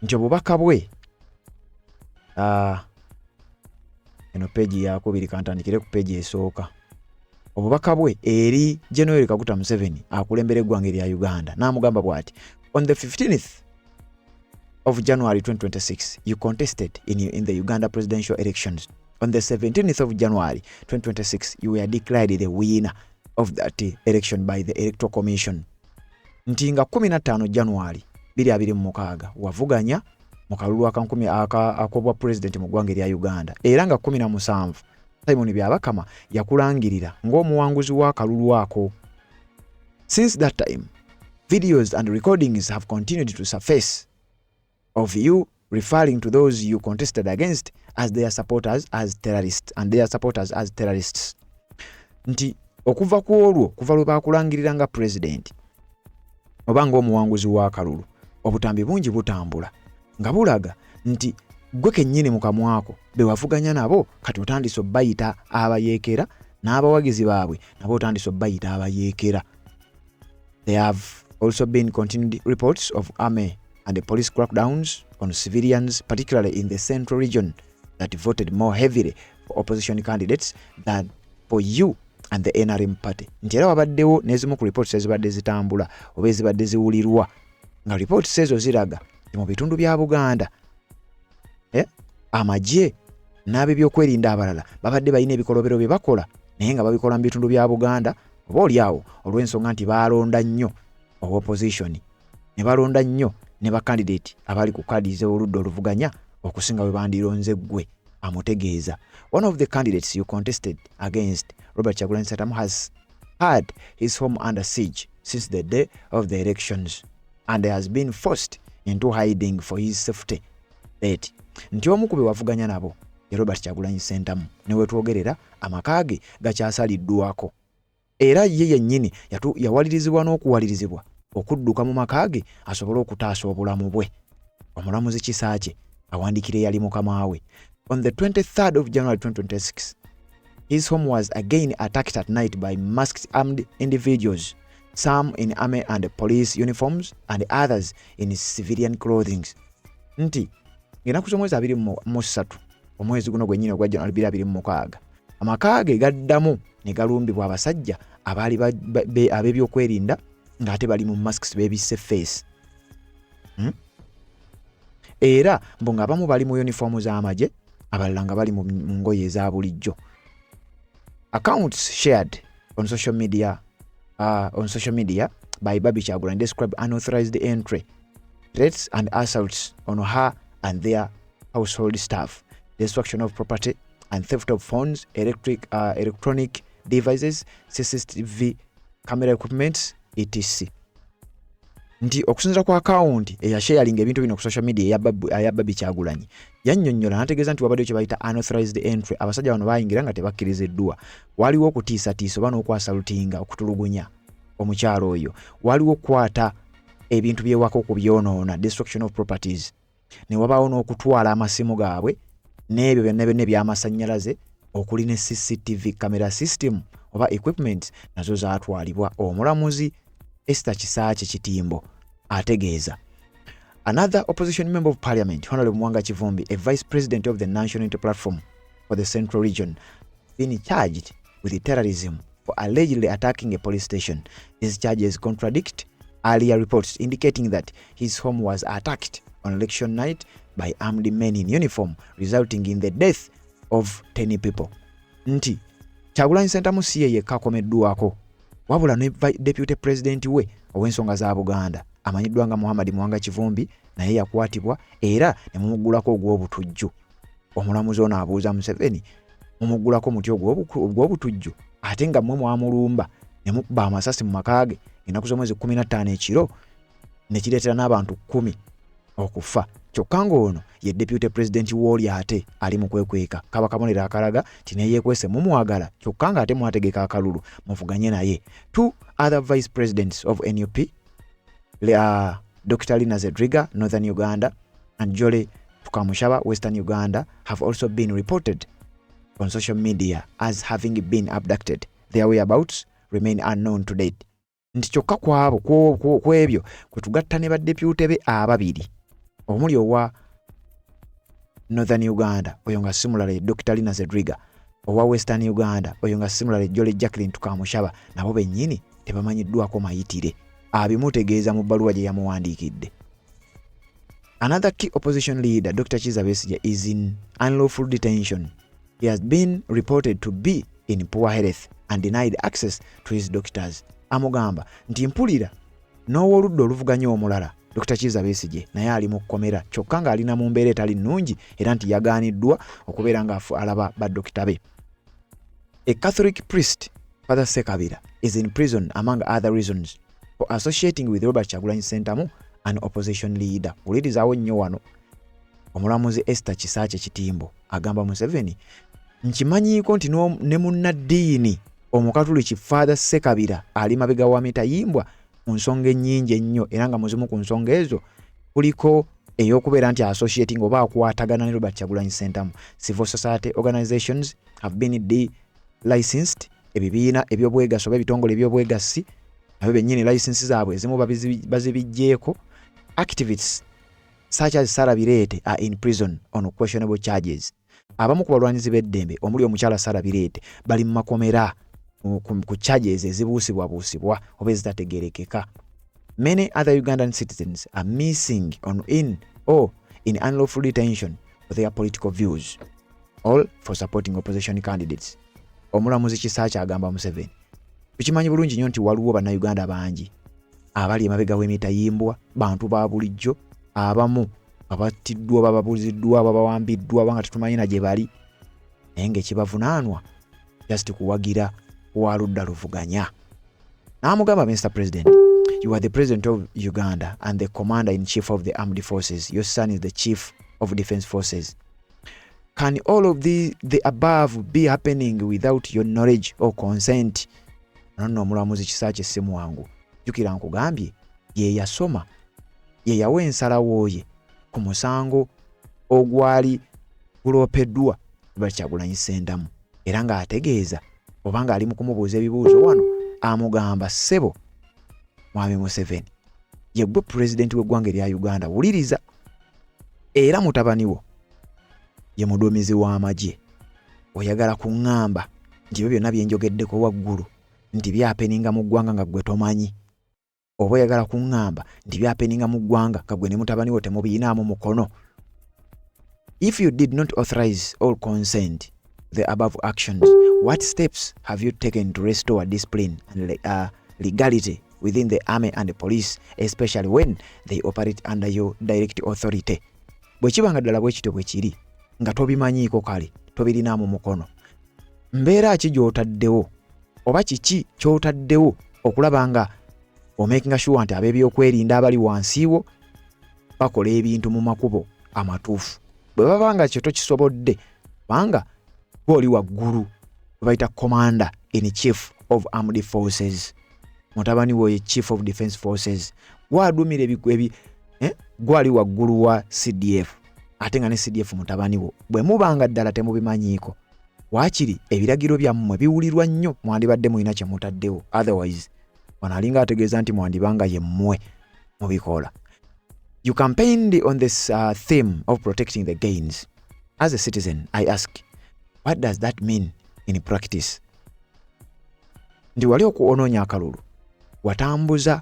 Nti obubaka bwe Eno peegi yakubiri, kantandikire ku peegi esooka. Obubaka bwe eri General Kaguta Museveni akulembera eggwanga erya Uganda, n'amugamba bw'ati: "On the 15th of January 2026, you contested in the Uganda presidential elections. On the 17th of January 2026, you were declared the winner of that election by the Electoral Commission." Nti nga 15 January 2026 wavuganya mu kalulu akankumi ak'obwa pulezidenti mu ggwanga erya Uganda, era nga 17 Simon Byabakama yakulangirira ng'omuwanguzi w'akalulu ako. "Since that time, videos and recordings have continued to surface of you referring to those you contested against as their supporters as terrorists and their supporters as terrorists." Nti okuva ku olwo, kuva lwe bakulangirira nga pulezidenti oba ng'omuwanguzi w'akalulu, obutambi bungi butambula nga bulaga nti gwe kennyini mu kamwako be wavuganya nabo kati otandise obbayita abayeekera, n'abawagizi baabwe nabo otandise obbayita abayeekera. "There have also been continued reports of army and police crackdowns on civilians, particularly in the central region that voted more heavily for opposition candidates than for you and the NRM party." Nti era wabaddewo n'ezimu ku reports ezibadde zitambula oba ezibadde ziwulirwa, nga reports ezo ziraga nti mu bitundu bya Buganda amagye n'ab'ebyokwerinda abalala babadde balina ebikolobero bye bakola, naye nga babikola mu bitundu bya Buganda, oba oli awo olw'ensonga nti baalonda nnyo opposition, ne balonda nnyo ne bakandidate abali ku kaadi z'oludda oluvuganya okusinga bwe bandironze ggwe. Amutegeeza, "One of the candidates you contested against, Robert Kyagulanyi Ssentamu, has had his home under siege since the day of the elections and has been forced into hiding for his safety." Bet nti omu ku be wavuganya nabo ye Robert Kyagulanyi Ssentamu, ne wetwogerera amaka ge gakyasaliddwako, era ye yennyini yawalirizibwa n'okuwalirizibwa okudduka mu maka ge asobole okutaasa obulamu bwe. Omulamuzi Kisaakye awandiikira eyali mukama we. "On the 23rd of January 2026, his home was again attacked at night by masked armed individuals, some in army and police uniforms and others in civilian clothing." Nti ng'ennaku z'omwezi 23 omwezi guno gwennyini ogwa January 2026, amaka ge gaddamu ne galumbibwa abasajja abaali ab'ebyokwerinda ng'ate bali mu masks, beebisse face, Era mbu ng'abamu bali mu yunifoomu z'amagye, abalala nga bali mu ngoye eza bulijjo. "Accounts shared on social media by Barbie Kyagulanyi describe unauthorized entry, threats and assaults on her and their household staff, destruction of property and theft of phones, electronic devices, CCTV camera equipment, etc." Nti okusinziira ku akawunti eyasharinga ebintu bino ku social media eya Barbie Kyagulanyi, yannyonnyola n'ategeeza nti wabaddeyo kye bayita unauthorized entry, abasajja bano bayingira nga tebakkiriziddwa, waliwo okutiisatiisa oba n'okwassaultinga, okutulugunya omukyalo oyo, waliwo okukwata ebintu byewaka okubyonoona, destruction of properties, ne wabaawo n'okutwala amasimu gaabwe n'ebyo byonna byonna ebyamasannyalaze okuli ne CCTV camera system oba equipment, nazo zaatwalibwa. Omulamuzi Esther Kisaakye Kitimbo ategeeza, "Another opposition member of parliament, Honorable Muwanga Kivumbi, a vice president of the National Unity Platform for the Central Region, been charged with terrorism for allegedly attacking a police station. These charges contradict earlier reports indicating that his home was attacked on election night by armed men in uniform, resulting in the death of 10 people." Nti Kyagulanyi Ssentamu si ye yekka akomeddwako, wabula ne deputy president we ow'ensonga za Buganda amanyiddwa nga Muhammad Muwanga Kivumbi naye yakwatibwa era ne mumuggulako ogw'obutujju. Omulamuzi ono abuuza Museveni, mumuggulako mutya ogw'obutujju ate nga mmwe mwamulumba ne mukuba amasasi mu maka ge ennaku z'omwezi 15 ekiro, ne kireetera n'abantu 10 okufa, kyokka ng'ono ye deputy president w'oli ate ali mu kwekweka? Kaba kabonero akalaga nti neyeekwese mumwagala, kyokka ng'ate mwategeka akalulu muvuganye naye. "Two other vice presidents of NUP, Dr. Lina Zedriga, Northern Uganda, and Jolly Tukamushaba, Western Uganda, have also been reported on social media as having been abducted. Their whereabouts remain unknown to date." Nti kyokka kwabo ku ebyo kwe tugatta ne badepute be ababiri omuli owa Northern Uganda, oyo nga si mulala ye Dr Lina Zedriga, owa Western Uganda, oyo nga si mulala ye Jolly Jacqueline Tukamushaba, nabo bennyini tebamanyiddwako mayitire. Abimutegeeza mu bbaluwa gye yamuwandiikidde. Another key opposition leader, Dr. Kizza Besigye, is in unlawful detention. He has been reported to be in poor health and denied access to his doctors. Amugamba nti mpulira n'ow'oludda oluvuganya omulala Dr. Kizza Besigye naye ali mu kkomera, kyokka ng'alina mu mbeera etali nnungi, era nti yagaaniddwa okubeera ng'afu alaba badokita be. A Catholic priest, Father Sekabira, is in prison among other reasons for associating with Robert Kyagulanyi Ssentamu, an opposition leader. Wulirizaawo nnyo wano. Omulamuzi Esther Kisaakye Kitimbo agamba Museveni, nkimanyiiko nti ne munnaddiini Omukatuliki Father Sekabira ali mabega wa mitayimbwa ku nsonga ennyingi ennyo, era nga muzimu ku nsonga ezo kuliko ey'okubeera nti associating oba akwatagana ne Robert Kyagulanyi Ssentamu. Civil society organizations have been delicensed. Ebibiina ebyobwegassi oba ebitongole ebyobwegassi nabyo bennyini license zaabwe ezimu bazibiggyeeko. Activists such as Sarah Bireete are in prison on questionable charges. Abamu ku balwanyizi b'eddembe omuli omukyala Sarah Bireete bali mu makomera ku charges ezibuusibwabuusibwa oba ezitategerekeka. Many other Ugandan citizens are missing on in or in unlawful detention for their political views, all for supporting opposition candidates. Omulamuzi Kisaakye agamba Museveni, tukimanyi bulungi nnyo nti waliwo Bannayuganda bangi abali emabega w'emitayimbwa, bantu ba bulijjo, abamu abattiddwa oba babuziddwa oba bawambiddwa oba nga tetumanyi na gye bali, naye ng'ekibavunaanwa just kuwagira wa ludda luvuganya. N'amugamba, Mr President, you are the president of Uganda and the commander in chief of the armed forces. Your son is the chief of defense forces. Can all of the above be happening without your knowledge or consent? Nonno omulamuzi Kisaakye si mwangu. Jjukira nkugambye ye yasoma, ye yawa ensalawo ye ku musango ogwali guloopeddwa Robert Kyagulanyi Ssentamu, era ng'ategeeza oba ng'ali mu kumubuuza ebibuuzo wano amugamba, ssebo Mwami Museveni, ye ggwe pulezidenti w'eggwanga erya Uganda, wuliriza, era mutabani wo ye muduumizi w'amagye. Oyagala kuŋŋamba nti ebyo byonna bye njogeddeko waggulu nti byahappeninga mu ggwanga nga ggwe tomanyi, oba oyagala kuŋŋamba nti byahappeninga mu ggwanga nga ggwe ne mutabani wo temubiyinaamu mukono? If you did not authorize or consent the above actions, what steps have you taken to restore discipline and legality within the army and the police, especially when they operate under your direct authority? Bwe kiba nga ddala bwe kityo bwe kiri, nga tobimanyiiko, kale tobirinaamu mukono, mbeera ki gy'otaddewo oba kiki ky'otaddewo okulaba nga omakinga sure nti ab'ebyokwerinda abali wansi wo bakola ebintu mu makubo amatuufu? Bwe baba nga kyo tokisobodde, kubanga gwe oli waggulu, bwe bayita commander in chief of armed forces, mutabani wo ye chief of defense forces, gwadumira gwali waggulu wa CDF, ate nga ne CDF mutabani wo, bwe muba nga ddala temubimanyiiko, waakiri ebiragiro byammwe biwulirwa nnyo, mwandibadde mulina kye mutaddewo. Otherwise wano alinga ategeeza nti mwandibanga yemmwe mubikola. You campaigned on this theme of protecting the gains. As a citizen, I ask, what does that mean in practice? Nti wali okunoonya akalulu watambuza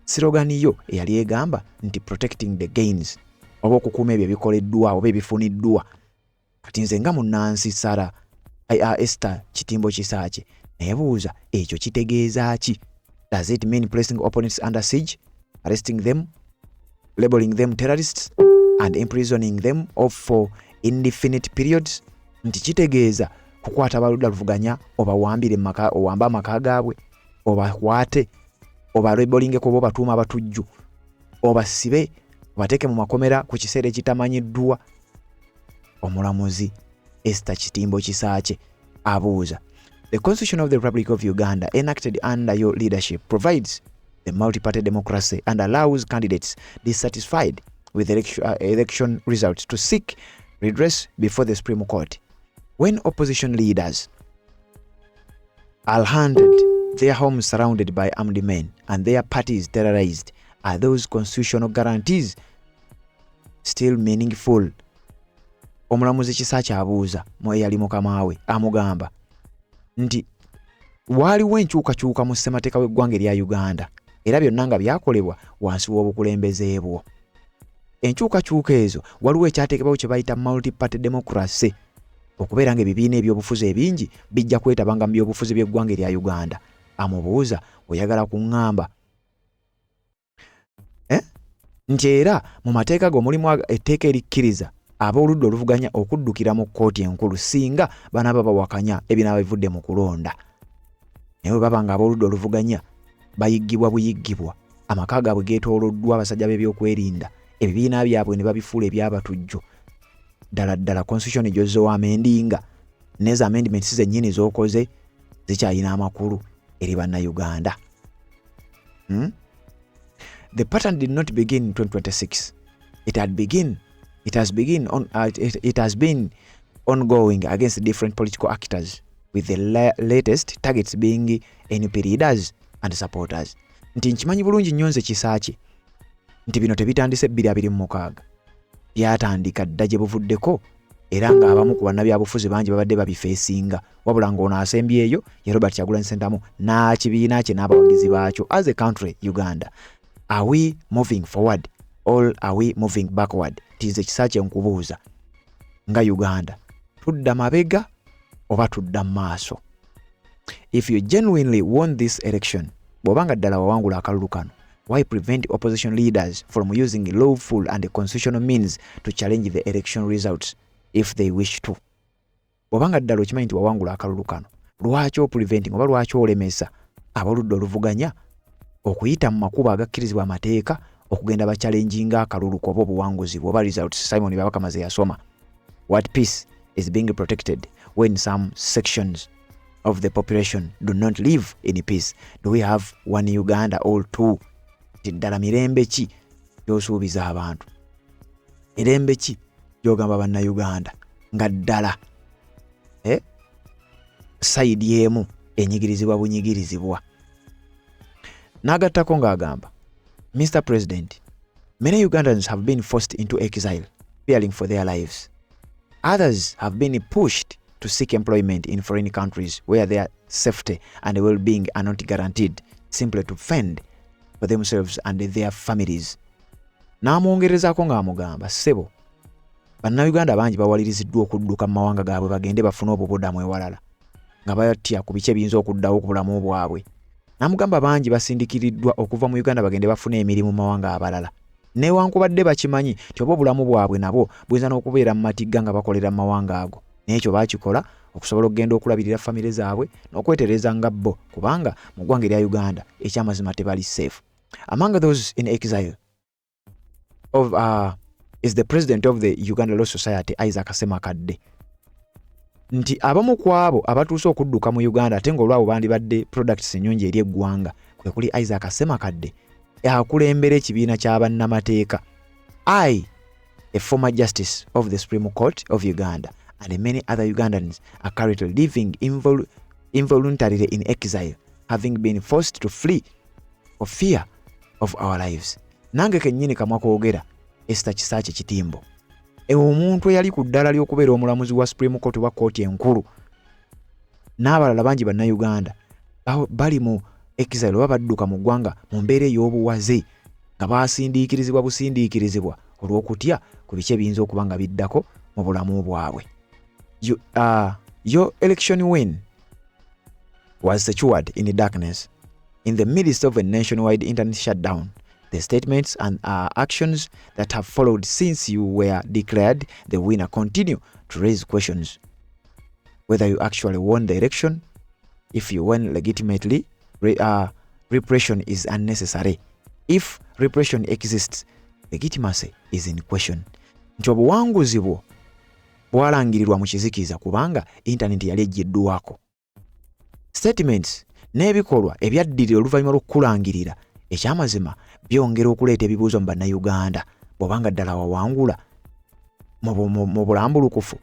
slogan yo eyali egamba nti protecting the gains, oba okukuuma ebyo ebikoleddwa oba ebifuniddwa. Kati nze nga munnansi Sara Esther Kitimbo Kisaakye nebuuza, ekyo kitegeeza ki? Does it mean placing opponents under siege, arresting them, labeling them terrorists and imprisoning them off for indefinite periods? Nti kitegeeza kukwata baludda luvuganya, obawambire maka, owambe amaka gaabwe, obakwate, obalabelingeko oba obatuuma abatujju, obasibe, obateeke mu makomera ku kiseera ekitamanyiddwa? Omulamuzi Esther Kitimbo Kisaakye abuuza. The Constitution of the Republic of Uganda, enacted under your leadership, provides the multi-party democracy and allows candidates dissatisfied with election results to seek redress before the Supreme Court. When opposition leaders are hunted, their homes surrounded by armed men, and their parties terrorized, are those constitutional guarantees still meaningful? Omulamuzi Kisaakye abuuza mu eyali mukama we amugamba nti waaliwo enkyukakyuka mu ssemateeka w'eggwanga erya Uganda era byonna nga byakolebwa wansi w'obukulembeze bwo. Enkyukakyuka ezo waliwo ekyateekebwawo kye bayita multi-party democracy, okubeera ng'ebibiina ebyobufuzi ebingi bijja kwetabanga mu byobufuzi by'eggwanga erya Uganda. Amubuuza, oyagala kuŋŋamba eh? nti era mu mateeka go mulimu etteeka erikkiriza ab'oludda oluvuganya okuddukira mu kkooti enkulu singa banaaba bawakanya ebinaaba bivudde mu kulonda. Naye bwe baba nga ab'oludda oluvuganya bayiggibwa buyiggibwa, amaka gaabwe geetooloddwa abasajja b'ebyokwerinda, ebibiina byabwe ne babifuula ebyabatujju, ddala ddala constitution gy'ozze wamendinga n'ezo amendments zennyini z'okoze zikyalina amakulu eri Bannayuganda? The pattern did not begin in 2026. It had begin, it has begin on, it has been ongoing against different political actors, with the latest targets being NUP leaders and supporters. Nti nkimanyi bulungi nnyo nze Kisaakye nti bino tebitandise 2026, byatandika dda gye buvuddeko, era ng'abamu ku bannabyabufuzi bangi babadde babifeesinga, wabula ng'ono asembyeyo ye Robert Kyagulanyi Ssentamu n'akibiina kye n'abawagizi baakyo. As a country Uganda, are we moving forward or are we moving backward? Nti nze Kisaakye nkubuuza, nga Uganda tudda mabega oba tudda mu maaso? If you genuinely won this election, bw'oba nga ddala wawangula akalulu kano, why prevent opposition leaders from using lawful and constitutional means to challenge the election results if they wish to? Bw'oba nga ddala okimanyi nti wawangula akalulu kano, lwaki opreventing oba lwaki olemesa aboludda oluvuganya okuyita mu makubo agakkirizibwa amateeka okugenda bachallenginga akalulu koba obuwanguzi bwoba results Simon Byabakama ze yasoma? What peace is being protected when some sections of the population do not live in peace? Do we have one Uganda or two? Nti ddala mirembe ki gy'osuubiza abantu, mirembe ki gy'ogamba Bannayuganda nga ddala side emu enyigirizibwa bunyigirizibwa? N'agattako ng'agamba, Mr President, many Ugandans have been forced into exile, fearing for their lives. Others have been pushed to seek employment in foreign countries where their safety and well-being are not guaranteed, simply to fend for themselves and their families. N'amwongerezaako ng'amugamba, ssebo, Bannayuganda bangi bawaliriziddwa okudduka mu mawanga gaabwe bagende bafune obubudamu ewalala nga batya ku biki ebiyinza okuddawo ku bulamu bwabwe. N'amugamba bangi basindikiriddwa okuva mu Uganda bagende bafune emirimu mu mawanga abalala, newankubadde bakimanyi nti oba obulamu bwabwe nabwo buyinza n'okubeera mu matigga nga bakolera mu mawanga ago, naye ekyo baakikola okusobola okugenda okulabirira famire zaabwe n'okwetereza nga bo, kubanga mu ggwanga erya Uganda ekyamazima tebali safe. Among those in exile of, is the president of the Uganda Law Society, Isaac Semakadde. Nti abamu ku abo abatuuse okudduka mu Uganda ate ng'olwabo bandibadde products ennyungi eri eggwanga kwe kuli Isaac Semakadde akulembera ekibiina ky'abannamateeka. I, a former justice of the Supreme Court of Uganda, and many other Ugandans are currently living involuntarily in exile, having been forced to flee for fear of our lives. Nange kennyini kamwa koogera Esther Kisaakye Kitimbo, omuntu eyali ku ddala ly'okubeera omulamuzi wa Supreme Court oba kkooti enkulu, n'abalala bangi Bannayuganda bali mu exile oba badduka mu ggwanga mu mbeera ey'obuwaze nga basindiikirizibwa busindiikirizibwa olw'okutya ku biki ebiyinza okuba nga biddako mu bulamu bwabwe. Your election win was secured in darkness, in the midst of a nationwide internet shutdown. The statements and actions that have followed since you were declared the winner continue to raise questions whether you actually won the election. If you won legitimately, repression is unnecessary. If repression exists, legitimacy is in question. Nti obuwanguzi bwo bwalangirirwa mu kizikiza kubanga intaneti yali ejjiddwako. Statements n'ebikolwa ebyaddirira oluvannyuma lw'okukulangirira ekyamazima byongera okuleeta ebibuuzo mu Bannayuganda bw'obanga ddala wawangula mu bulambulukufu,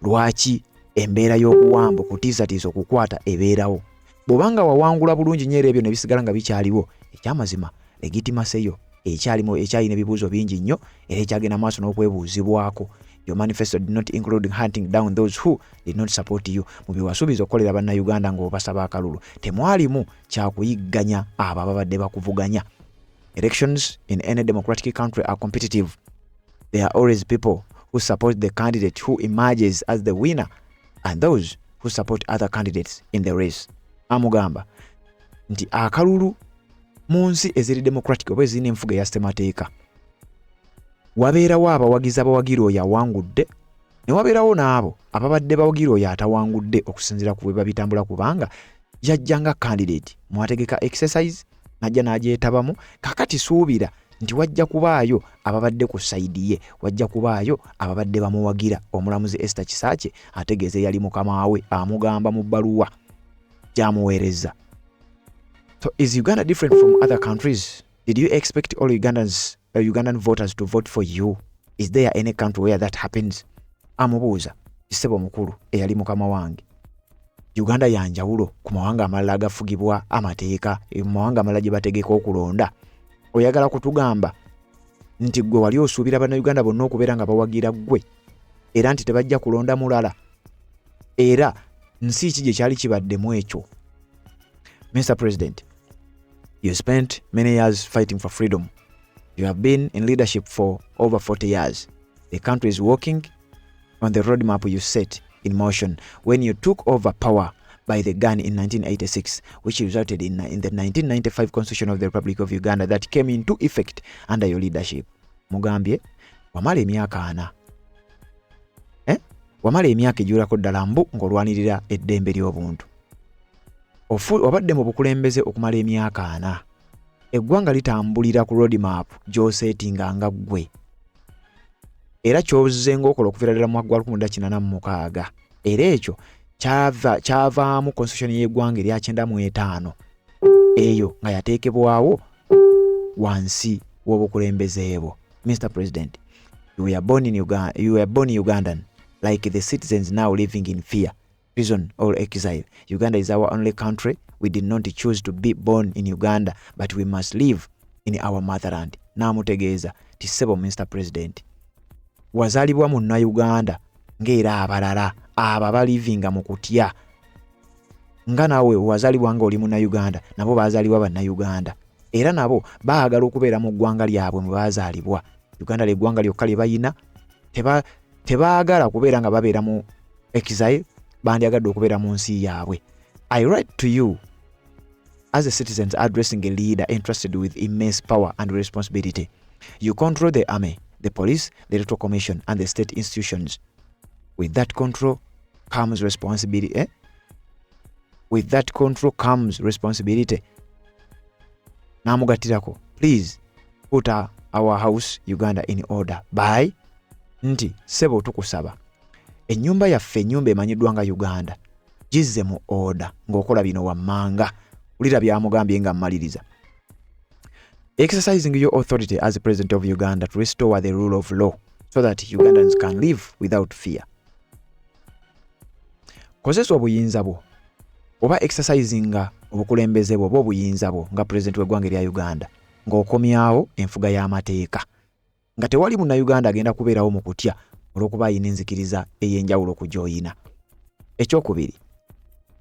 lwaki embeera y'okuwamba, okutiisatiisa, okukwata ebeerawo? Bw'obanga wawangula bulungi nnyo era ebyo ne bisigala nga bikyaliwo, ekyamazima legitimacy yo ekyalimu ekyalina ebibuuzo bingi nnyo era ekyagenda maaso n'okwebuuzibwako. Your manifesto did not include hunting down those who did not support you. Mu bye wasuubiza okukolera Bannayuganda ng'obasaba akalulu temwalimu kyakuyigganya abo ababadde bakuvuganya. Elections in any democratic country are competitive. There are always people who support the candidate who emerges as the winner and those who support other candidates in the race. Amugamba nti akalulu mu nsi eziri democratic oba ezirina enfuga eya ssemateeka wabeerawo abawagizi abawagira oyo awangudde ne wabeerawo n'abo ababadde bawagira oyo atawangudde okusinziira ku bwe babitambula, kubanga yajja nga candidate mwategeka exercise najja n'agyetabamu. Kakati suubira nti wajja kubaayo ababadde ku side ye, wajja kubaayo ababadde bamuwagira. Omulamuzi Esther Kisaakye ategeeza eyali mukama we amugamba mu bbaluwa gy'amuweereza. So is Uganda different from other countries? Did you expect all Ugandans, Ugandan voters to vote for you? Is there any country where that happens? Amubuuza, ssebo omukulu eyali mukama wange, Uganda yanjawulo ku mawanga amalala agafugibwa amateeka, mu mawanga amalala gye bategeka okulonda? Oyagala kutugamba nti ggwe wali osuubira Bannayuganda bonna okubeera nga bawagira ggwe era nti tebajja kulonda mulala? Era nsi ki gye kyali kibaddemu ekyo? Mr President, you spent many years fighting for freedom. You have been in leadership for over 40 years. The country is working on the roadmap you set in motion when you took over power by the gun in 1986, which resulted in the 1995 Constitution of the Republic of Uganda that came into effect under your leadership. Mugambye wamala emyaka 40, eh? Wamala emyaka egiwerako ddala mbu ng'olwanirira eddembe ly'obuntu. Wabadde mu bukulembeze okumala emyaka 40. Eggwanga litambulira ku roadmap gy'oseetinga nga ggwe, era ky'ozze ng'okola okuviira ddala mu mwaka gwa 1986, era ekyo kyavaamu constitution y'eggwanga erya 95, eyo nga yateekebwawo wansi w'obukulembeze bwo. Mr President, you were born Ugandan like the citizens now living in fear, prison or exile. Uganda is our only country. We did not choose to be born in Uganda, but we must live in our motherland. N'amutegeeza ti, ssebo Mr President, wazaalibwa Munnayuganda ng'era abalala abo abalivinga mu kutya. Nga naawe wazaalibwa nga oli Munnayuganda, nabo bazaalibwa Bannayuganda, era nabo baagala okubeera mu ggwanga lyabwe mwe baazaalibwa. Uganda lyeggwanga lyokka lye bayina. Tebaagala kubeera nga babeera mu exile, bandyagadde okubeera mu nsi yaabwe. I write to you as a citizen addressing a leader entrusted with immense power and responsibility. You control the army, the police, the Electoral Commission and the state institutions. With that control comes responsibility, eh? With that control comes responsibility. N'amugattirako, please put our house Uganda in order by nti, ssebo, tukusaba ennyumba yaffe, ennyumba emanyiddwa nga Uganda, gizze mu order ng'okola bino wammanga. Wulira byamugambye nga mmaliriza. Exercising your authority as President of Uganda to restore the rule of law so that Ugandans can live without fear. Kozesa obuyinza bwo oba exercisinga obukulembeze bwo oba obuyinza bwo nga pulezidenti w'eggwanga erya Uganda ng'okomyawo enfuga y'amateeka, nga tewali Munnayuganda agenda kubeerawo mu kutya olw'okuba ayina enzikiriza ey'enjawulo ku gy'oyina. Ekyokubiri,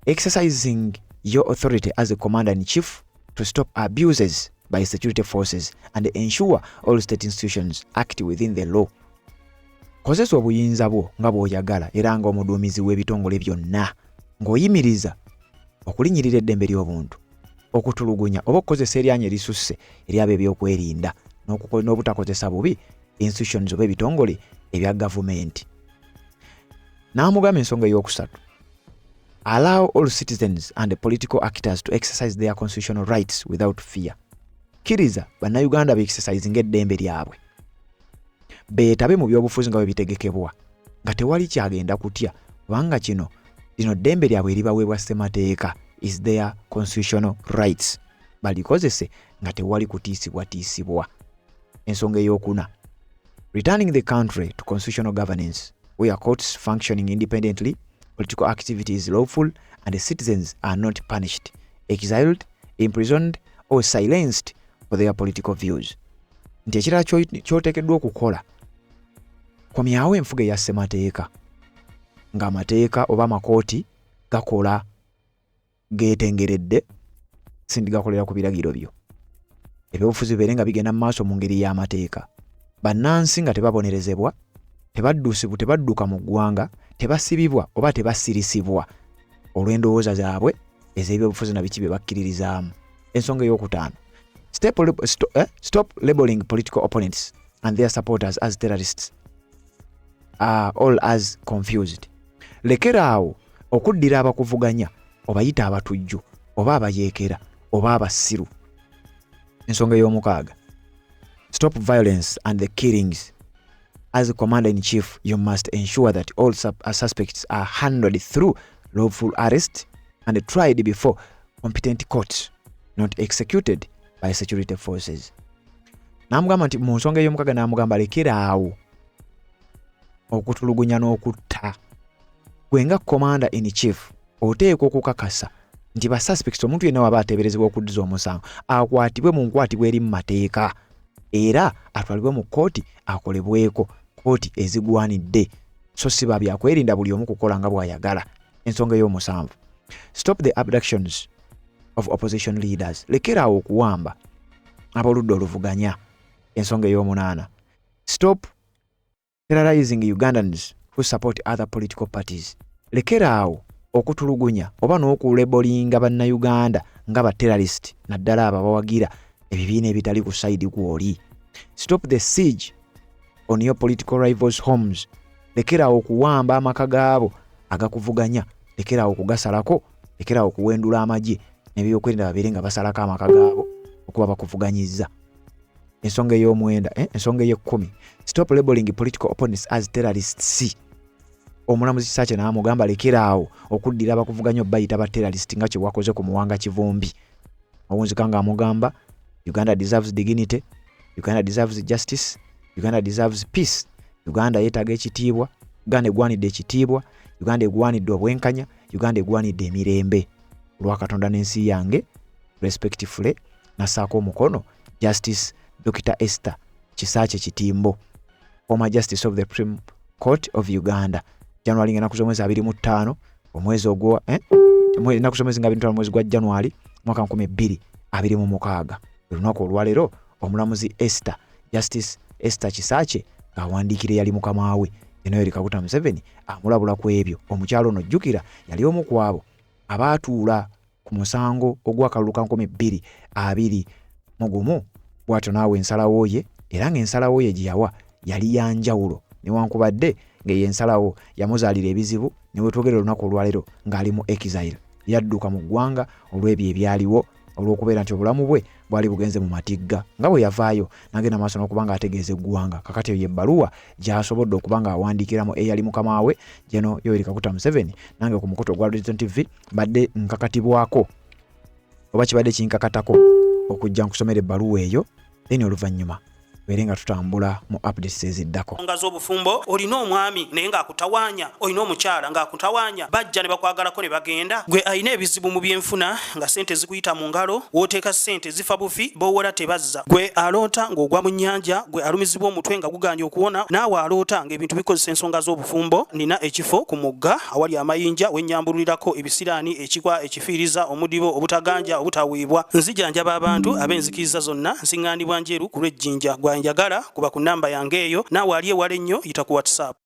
exercising your authority as a commander in chief to stop abuses by security forces and ensure all state institutions act within the law. Kozesa obuyinza bwo nga bw'oyagala era ng'omuduumizi w'ebitongole byonna ng'oyimiriza okulinnyirira eddembe ly'obuntu, okutulugunya oba okukozesa eryanyi erisusse eryaba ebyokwerinda, n'obutakozesa bubi institutions oba ebitongole ebya gavumenti. N'amugamba ensonga ey'okusatu, allow all citizens and political actors to exercise their constitutional rights without fear. Kkiriza Bannayuganda beexercisinga eddembe lyabwe, beetabe mu byobufuzi nga bwe bitegekebwa, nga tewali kyagenda kutya, kubanga kino lino ddembe lyabwe eribaweebwa ssemateeka, is their constitutional rights, balikozese nga tewali kutiisibwatiisibwa. Ensonga ey'okuna, returning the country to constitutional governance where courts functioning independently, political activity is lawful and citizens are not punished, exiled, imprisoned or silenced for their political views. Nti ekirala ky'oteekeddwa okukola Komyawo enfuga eya ssemateeka, ng'amateeka oba amakooti gakola geetengeredde, si nti gakolera ku biragiro byo. Ebyobufuzi bibeere nga bigenda mu maaso mu ngeri y'amateeka, bannansi nga tebabonerezebwa, tebaddusibwa, tebadduka mu ggwanga, tebasibibwa oba tebasirisibwa olw'endowooza zaabwe ez'ebyobufuzi na biki bye bakkiririzaamu. Ensonga ey'okutaano, stop labeling political opponents and their supporters as terrorists all as confused. Lekera awo okuddira abakuvuganya obayita abatujju oba abayeekera oba abasiru. Ensonga ey'omukaaga, stop violence and the killings. As commander in chief, you must ensure that all suspects are handled through lawful arrest and tried before competent courts, not executed by security forces. N'amugamba nti mu nsonga ey'omukaaga, n'amugamba lekera awo okutulugunya n'okutta. Gwe nga commander in chief oteekwa okukakasa nti ba suspects, omuntu yenna waba ateeberezebwa okuddiza omusango, akwatibwe mu nkwatibwa eri mu mateeka era atwalibwe mu kkooti, akolebweko kkooti ezigwanidde, so si ba byakwerinda buli omu kukola nga bw'ayagala. Ensonga ey'omusanvu, stop the abductions of opposition leaders. Lekera awo okuwamba ab'oludda oluvuganya. Ensonga ey'omunaana, stop terrorizing Ugandans who support other political parties. Lekera awo okutulugunya oba n'okulabelinga bannayuganda nga ba terrorist, naddala abo abawagira ebibiina ebitali ku side kw'oli. Stop the siege on your political rivals' homes. Lekera awo okuwamba amaka gaabo agakuvuganya, lekera awo okugasalako, lekera awo okuwendula amagye n'ebyokwerinda babeere nga basalako amaka gaabo okuba bakuvuganyizza. Ensonga ey'omwenda, ensonga ey'ekkumi, stop labeling political opponents as terrorists. Omulamuzi Kisaakye n'amugamba lekera awo okuddira abakuvuganya obayita ba terrorist nga kye wakoze ku Muwanga Kivumbi. Owunzika ng'amugamba Uganda deserves dignity, Uganda deserves justice, Uganda deserves peace. Uganda yeetaaga ekitiibwa, Uganda egwanidde ekitiibwa, Uganda egwanidde obwenkanya, Uganda egwanidde emirembe. Olwa Katonda n'ensi yange, respectfully, nassaako omukono, Justice Dr Esther Kisaakye Kitimbo, former justice of the Supreme Court of Uganda. January, nga ennaku z'omwezi 25 omwezi ogwo, ennaku z'omwezi nga 25 omwezi gwa January, mwaka 2026, olunaku olwaleero, omulamuzi Esther, Justice Esther Kisaakye ng'awandiikira eyali mukama we Yoweri Kaguta Museveni, amulabula ku ebyo. Omukyalo ono, jjukira, yali omu ku abo abaatuula ku musango ogw'akalulu ka 2021. Bw'atyo naawe ensalawo ye, era ng'ensalawo ye gye yawa yali ya njawulo, newankubadde ng'eyo ensalawo yamuzaalira ebizibu. Ne wetwogera olunaku olwaleero ng'ali mu exile, yadduka mu ggwanga olw'ebyo ebyaliwo, olw'okubeera nti obulamu bwe bwali bugenze mu matigga. Nga bwe yavaayo n'agenda maaso n'okuba ng'ategeeza eggwanga, kakati eyo ebbaluwa gy'asobodde okuba ng'awandiikiramu eyali mukama we General Yoweri Kaguta Museveni. Nange ku mukutu ogwa Horizon TV mbadde nkakatibwako, oba kibadde kinkakatako, okujja nkusomera ebbaluwa eyo, then oluvannyuma beere nga tutambula mu updates eziddako. Nga z'obufumbo, olina omwami naye ng'akutawaanya, olina omukyala ng'akutawaanya, bajja ne bakwagalako ne bagenda. Gwe alina ebizibu mu byenfuna, nga sente zikuyita mu ngalo, w'oteeka sente zifa bufi, b'owola tebazza. Gwe aloota ng'ogwa mu nnyanja, gwe alumizibwa omutwe nga guganye okuwona, naawe aloota ng'ebintu bikozesa ensonga z'obufumbo, nina ekifo ku mugga awali amayinja wennyambululirako ebisiraani, ekikwa, ekifiiriza, omudibo, obutaganja, obutaweebwa. Nzijanjaba abantu ab'enzikiriza zonna, nsiŋŋaanibwa Njeru ku lw'Ejjinja. Gwanjagala kuba ku nnamba yange eyo, naawe ali ewala ennyo yita ku WhatsApp.